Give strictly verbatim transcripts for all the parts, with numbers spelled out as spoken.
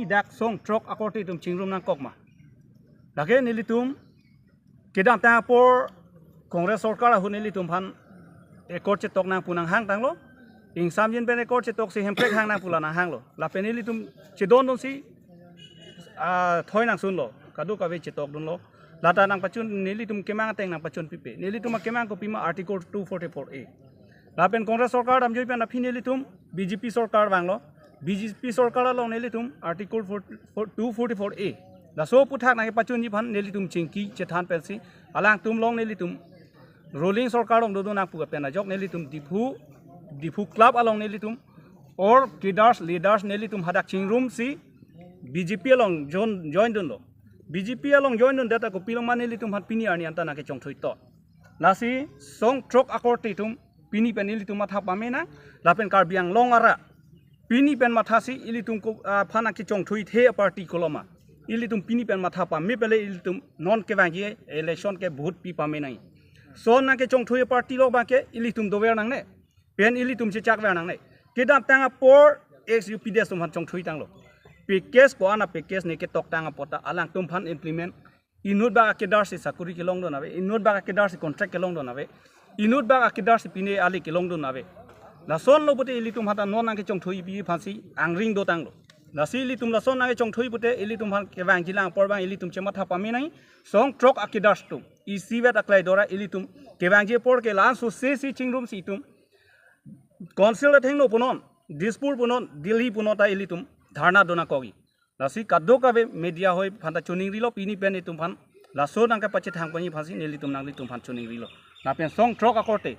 Dak song throk akorte itum chingrum nangkok ma? Lake nelitum kedamtang apor Congress sorkar ahut nelitum aphan accord chetok nang pu nanghang tanglo. Ingsamjin pen accord chetok si hemprek hang nang pu la nanghanglo. Lapen nelitum chedondunsi, ah, thoi nangsunlo. Kadokave chetokdunlo. Lata nangpachun, nelitum kemang ateng nangpachun pipe. Nelitum akemang kopima Article two forty-four A. Lapen Congress sorkar damjui pen aphi nelitum B J P sorkar vanglo. B J P sorkar along nelitum Article four, four, two forty-four A, laso aphuthak nangkepachunji aphan nelitum chingki chethan pensi alangtum along nelitum ruling sorkar along dodun nang pu pen ajok nelitum Diphu, Diphu Club along nelitum or cadres, leaders nelitum hadak chingrumsi B J P along join, join dunlo. B J P along join dundet ako pilong ma nelitum aphan pini arni anta nangkechongthui to. Lasi song throk akorte itum pini pen ilitum matha pame nang, lapen Karbi Anglong arat pini pen mathasi ilitum ko, ah, aphan nangkechongthuithe aparty koloma. Ilitum pini pen matha pame pele ilitum non kevangji election ke vote pi pame nang. Lason nangkechongthui aparty lo abangke ilitum dover nangne. Pen ilitum chechakver nangne. Kedamtang apor ex U P D S atum aphan chongthui tanglo. Package ko-an a package ne ketoktang apot ta alangtum aphan implement. Inut bak a cadres si sakuri kelongdun ave, inut bak a cadres si contract kelongdun ave, inut bak a cadres si pine ali kelongdun ave. Lasonlo pute ilitum aphan ta non nangkechongthui pi aphansi angring dotanglo. Lasi ilitum lason nangkechongthui pute ilitum aphan kevangji lang apor abang ilitum chematha pame nang. Song throk a cadres atum isivet aklai dora ilitum kevangji apor ke la-an sosesi chingrumsi itum Council athengno punon, Dispur punon, Delhi punon ta ilitum dharna do nangkokji. Lasi kadokave media ahoi aphan ta choningrilo pini pen itum aphan laso nangkepachethang ponji aphansi nelitum nanglitum aphan choningrilo. Lapen song throk akorte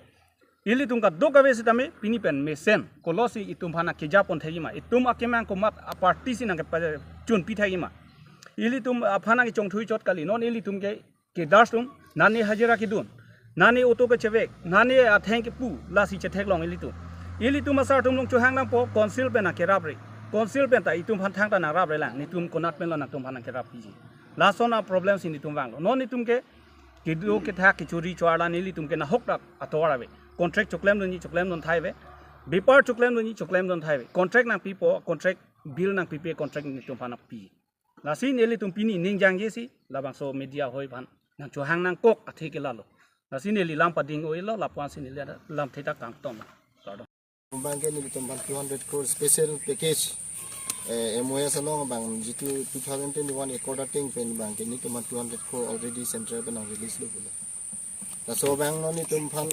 ilitum kadokave sitame pini pen mesen kolosi itum aphan nangkeja pon thekji ma, itum akemang komat aparty si nangkepachunpi thekji ma. Ilitum aphan nangkechongthui chot kali, non ilitum ke cadres atum nani hajira kedun, nani auto kechevek, nani atheng kepu, lasi chetheklong ilitum. Ilitum asar atum along chohang nangpo Council pen nangkerapre. Council pen ta itum aphan thangta nangrapre lang, netum konat penlo nangtum aphan nangkerap piji. Lason a problem si netum vanglo. Non netum ke kedo kethak kechori choarla nelitum ke nahok dak atovar ave. Contract choklemdunji choklemdun thai ave. Bepar choklemdunji choklemdun thai ave. Contract nangpipo, contract bill nangpipe, contract netum aphan nangpi. Lasi nelitum pini ning jangjesi labangso media ahoi aphan nangchohang nangkok athe ke lalo. Lasi neli lam pading-oilo, lapuansi neli ada lamthe ta kangton. Kardom. Abangke nelitum aphan two hundred crore special package, eh, M O S along abang jitu two thousand twenty-one accord ateng pen abangke nelitum aphan two hundred crore already central pen nang release lo pulo. Laso abang non nelitum aphan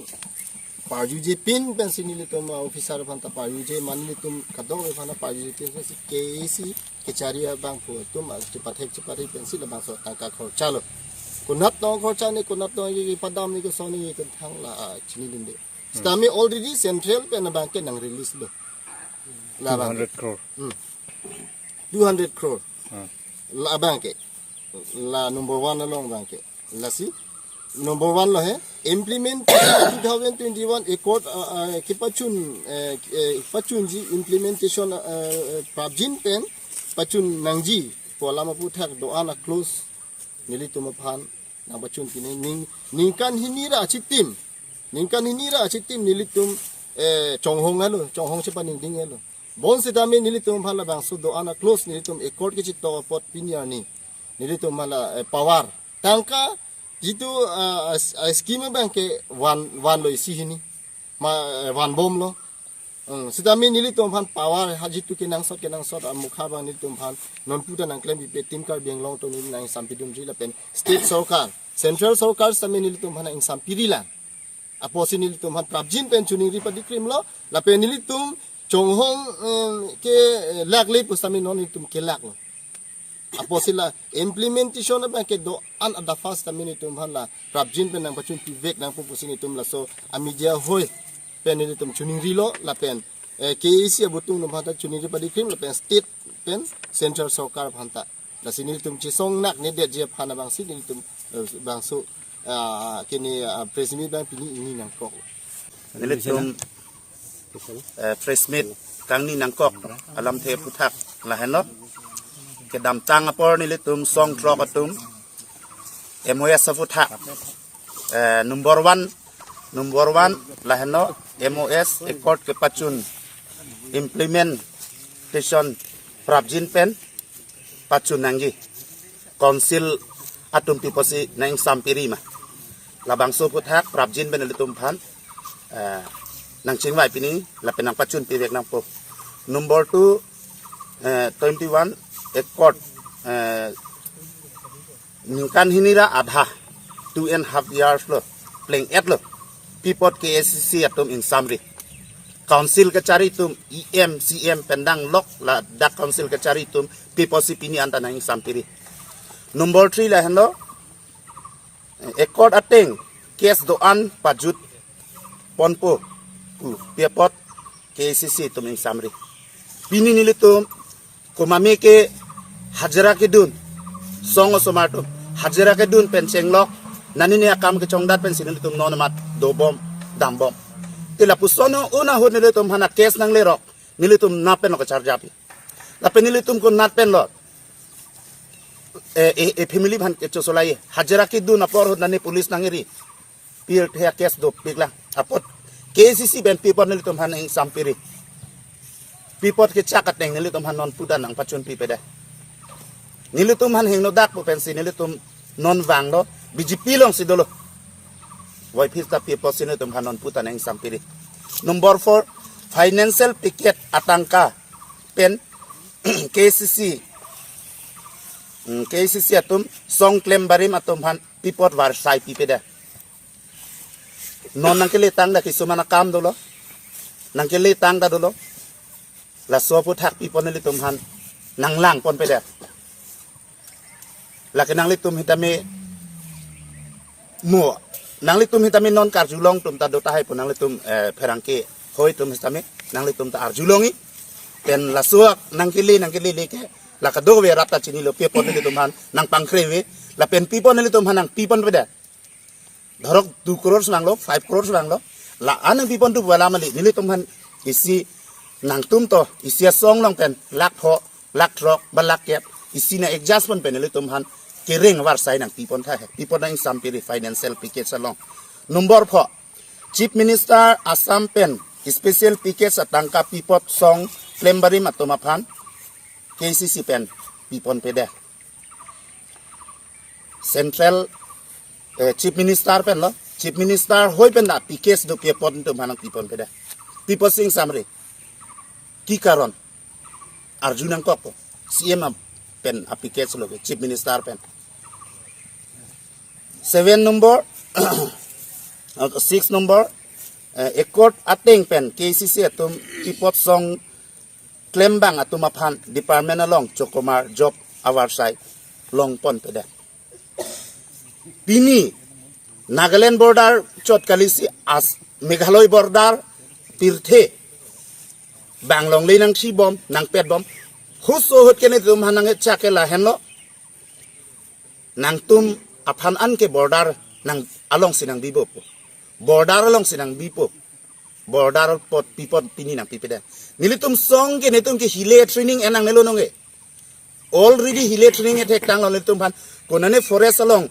parjuje pin pensi nelitum, ah, officer aphan ta parjuje, mane nelitum kadokave aphan ta parjuje pin pensi K A C kechari abangphu atum, ah, chepathek chepari pensi labangso tangka khorcha lo. Konat tong khorcha ne, konat tong ye padam ne, koson ne, kethang la, ah, chinidunde. Sitame already central pen abangke nang release lo. La abangke. Two hundred crore. Hmm. Two hundred crore. Ah. La abangke. La number one along abangke. Lasi number one lo he. Implement two thousand twenty-one accord, uh, uh, kepachun, uh, uh, pachunji implementation, uh, uh, prapjin pen pachun nangji pu alam aphuthak do-an a clause nelitum aphan nangpachun pine, ning, ningkan hini ra achitim. Ningkan hini ra achitim nelitum, eh, chonghong alo, chonghong chepaningding alo. Bonsitame nelitum aphan labangso do-an a clause nelitum accord kechitok apot pini arni nelitum aphan la, eh, power. Tangka jitu, ah, ah, scheme abangke van, vanlo isi hini. Ma, eh, vanbomlo. Hmm, sitame nelitum aphan power ha jitu kenangsot kenangsot amukha abang nelitum aphan nonpu ta nangklempipe, Team Karbi Anglong atum neli nang-ingsampidunri lapen state sorkar, central sorkar sitame nelitum aphan nang-ingsampiri lang. Apotsi nelitum aphan prapjin pen choningri padikrimlo, lapen nelitum chonghong, eh, ke, eh, lakle pu sitame non nelitum kelaklo. Apotsi la implementation abangke do-an adapha sitame nelitum aphan la prapjin pen nangpachunpivek nangpo pusi nelitum laso a media ahoi pen nelitum choningrilo lapen, eh, K A C abutung atum aphan ta choningri padikrim lapen state pen central sorkar aphan ta. Lasi nelitum chesong naknedetji aphan abangsi nelitum, eh, bangso, ah, kene, ah, press meet abang pini ingni nangkok. Nelitum, eh, press meet kangni nangkok alamthe aphuthak lahenlo. Kedamtang apor nelitum song throk atum M O S aphuthak, eh, number one, number one lahenlo, M O S accord kepachun implementation prapjin pen pachun nangji, council atum pi apotsi nang-ingsam piri ma. Labangso aphuthak prapjin pen ilitum aphan, eh, nangchingvai pini lapen nangpachun pivek nangpo. Number two, eh, twenty-one accord, eh, ningkan hini ra adha, two and half years lo, pleng-et lo, pi apot K A C C atum ingsamri. Council kachari atum, E M, C M pen danglok ladak council kachari atum pi apotsi pini anta nang-ingsam piri. Number three lahenlo, accord ateng case do-an pajut ponpo pu pi apot K A C C atum ingsamri. Pini nelitum komatme ke hajira kedun, song osomar atum hajira kedun pen chenglok, nanine akam kechongdat pensi nelitum non amat dobom, dambom. Te lapuson un ahut nelitum aphan a-case nanglerok, nelitum nat pen lo kacharjapi. Lapen nelitum konat pen lo, eh, eh, eh, family aphan kechosolai, hajira kedun apor ahut nani police nangiri, pirthe a-case dopiklang. Apot K A C C pen pi apot nelitum aphan ingsam piri. Pi apot kechak ateng nelitum aphan non puta nangpachun pipedet. Nelitum aphan hingno dak pu pensi nelitum non vanglo, B J P alongsi dolo. Wai phista pi apotsi nelitum aphan non puta nang-ingsam piri. Number four, financial package atangka pen K A C C, hmm, K A C C atum song klembarim atum aphan pi apot varsai pipedet. Non nangkele tangda kisuman akam dolo. Nangkele tangda dolo. Laso aphuthak pi apot nelitum aphan nanglang ponpedet. Lake nanglitum sitame mo, nanglitum sitame non karjulong atum ta do tahai pu nanglitum, eh, pherangke hoi atum sitame nanglitum ta arjulongji. Pen laso nangkele, nangkele le ke la kadokave arat ta chinilo, pi apot nelitum aphan nangpangkre ave, lapen pi apot nelitum aphan nangpi ponpedet. Dhorok two crores vanglo, five crores vanglo, la-an nangpi pon tu wala mali, nelitum aphan isi nangtum to, isi asong along pen lakh pho, lakh throk ba lakh kep, isi nang-adjust pon pen nelitum aphan kereng varsai nangpi pon tha he, pi apot nang-ingsam piri financial package along. Number four, Chief Minister Assam pen special package atangka pi apot song klembarim atum aphan K A C C pen pi ponpedet. Central, eh, Chief Minister pen lo, Chief Minister hoi pen da package do pi apot nelitum aphan nangpi ponpedet. Pi apotsi ingsamri? Ki karon? Arju nangkok ko. C M pen a-package lo ke, Chief Minister pen. Seven number, six number, eh, accord ateng pen K A C C atum pi apot song klembang atum aphan department along chokomar job avarsai long ponpedet. Pini Nagaland border chot kalisi as Meghalaya border pirthe bang longle nangchibom, nangpetbom. Huso ahut ke nelitum aphan nang-e chak ke lahenlo. Nangtum aphan an ke border nang alongsi nangbipo. Border alongsi nangbipo. Border apot pi apot pini nangpipedet. Nelitum song ke nelitum ke hile training en nangnelo nonke. Already hile training e thektanglo nelitum aphan. Konane forest along,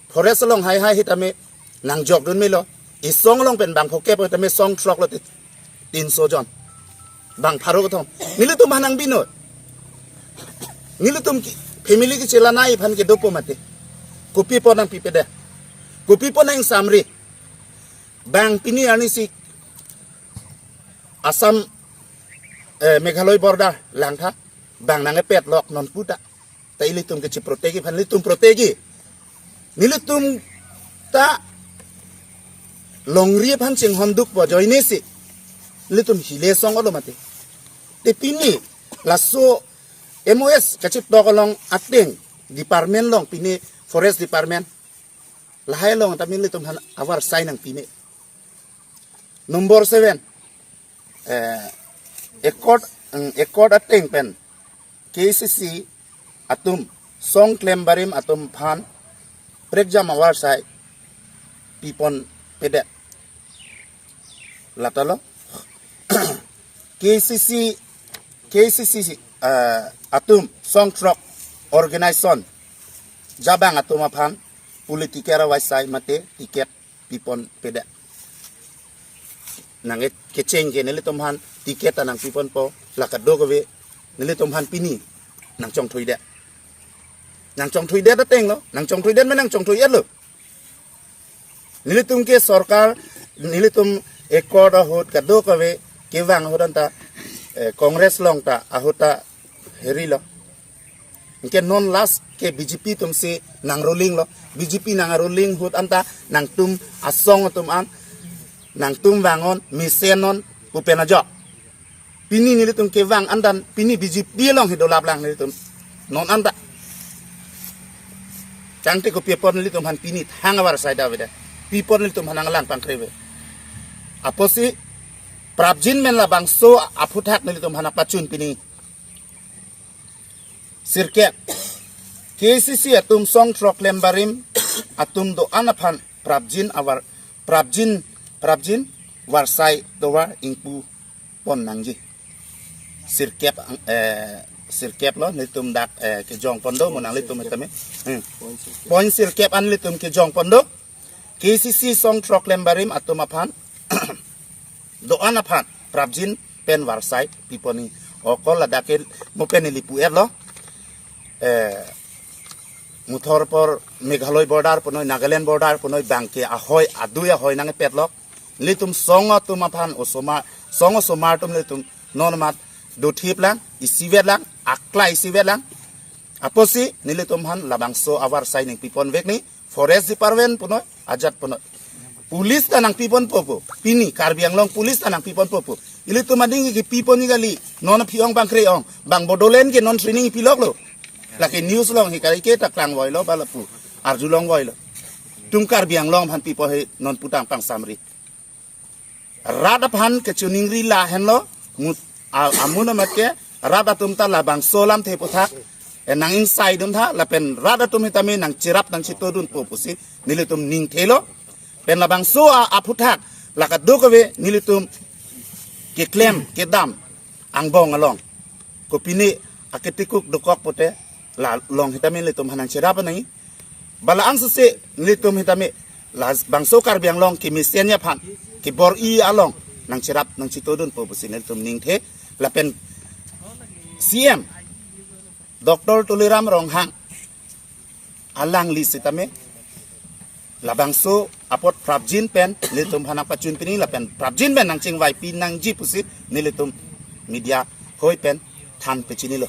forest along haihai sitame nangjokdun melo. Isong along pen bang phokep sitame song throk lo ti, tinso jon. Bang pharo kethom. Nelitum aphan nangbinon. Nelitum ke family kechelanai aphan ke dopo mati. Kopi apot nangpipedet? Kopi apot nang-ingsamri? Bang pini arnisi Assam, eh, Meghalaya border langtha, bang nang-epetlok non puta. Ta ilitum kechi-protectji aphan ilitum protectji. Nelitum ta longri aphan chinghon dukpo ajoinesi nelitum hile song olo mati. Te pini laso M O S kachitok along ateng department along, pini forest department, lahai along ta pini ilitum aphan avarsai nangpime. Number seven, eh, accord, mm, accord ateng pen K A C C atum song klembarim atum aphan prekjam avarsai piponpedet. Lata lo, K A C C, K A C C, eh, atum song throk organization jabang atum aphan political avarsai mate ticket piponpedet. Nang-e kecheng ke nelitum aphan ticket ta nangpiponpo, la kadokave nelitum aphan pini nangchongthuidet. Nangchongthuidet ateng lo, nangchongthuidet me nangchongthui-et lo. Nelitum ke sorkar, nelitum accord ahut kadokave kevang ahut anta, eh, Congress along ta ahut ta heri lo. Anke non last ke B J P atum si nang ruling lo. B J P nang ruling ahut anta nangtum asong atum an, nangtum vangnon, mesennon pu pen ajok. Pini nelitum kevang andan, pini B J P along hi dolap lang nelitum. Non anta. Tangte kopi apot nelitum aphan pini thang avarsai da avedet. Pi apot nelitum aphan nanglang pangkre ave. Apotsi prapjin pen labangso aphuthak nelitum aphan nangpachun pini. Sirkep. K C C atum song throk klem barim atum do-an aphan prapjin avar, prapjin, prapjin varsai tovar ingpu pon nangji. Sirkep ang-, eh, sirkep lo nelitum dak, eh, kejong pon do mo nanglitum tame. Hmm. Point sirkep an nelitum kejong pon do. K C C song throk klem barim atum aphan do-an aphan prapjin pen varsai pipon ni. Okol ladak ke mo pen neli pu-et lo. Eh, muthor apor Meghalaya border punoi, Nagaland border punoi bangke ahoi, adui ahoi nangpet lo. Nelitum song atum aphan osomar, song osomar atum nelitum non mat dothip lang, isivet lang, akla isivet lang. Apotsi nelitum aphan labangso avarsai nangpipon vek ni, Forest Department punoi, ajat punoi. Police ta nangpipon popo. Pini Karbi Anglong Police ta nangpipon popo. Ilitum ading ke pipon ni kali. Non aphi ong pangkre ong. Bang Bodoland ke non training pilok lo. Lake news along hi kali ke ta klang voi lo ba lapu. Arjulong voi lo. Tum Karbi Anglong aphan pipo he non putang pangsamri. Rat aphan kechiningri lahenlo, mut-, a-, amun amat ke, rat atum ta labangso alamthe aphuthak, eh, nang-ingsaidun tha, lapen rat atum hitame nangcherap nangchetodun po pusi, nelitum ningthelo, pen labangso a-, aphuthak, la kadokave nelitum keklem, kedam, angbong along. Kopine aketikuk dokok pote, la along hitame nelitum aphan nangcherap nangji. Ba la-angse si nelitum hitame labangso Karbi Anglong kemesen aphan kebor-i along nangcherap nangchetodun po pusi nelitum ningthe lapen C M Doctor Tuliram Ronghang alangli sitame labangso apot prapjin pen nelitum aphan nangpachun pini lapen prapjin pen nangchingvai pi nangji pusi nelitum media hoi pen than pechinilo.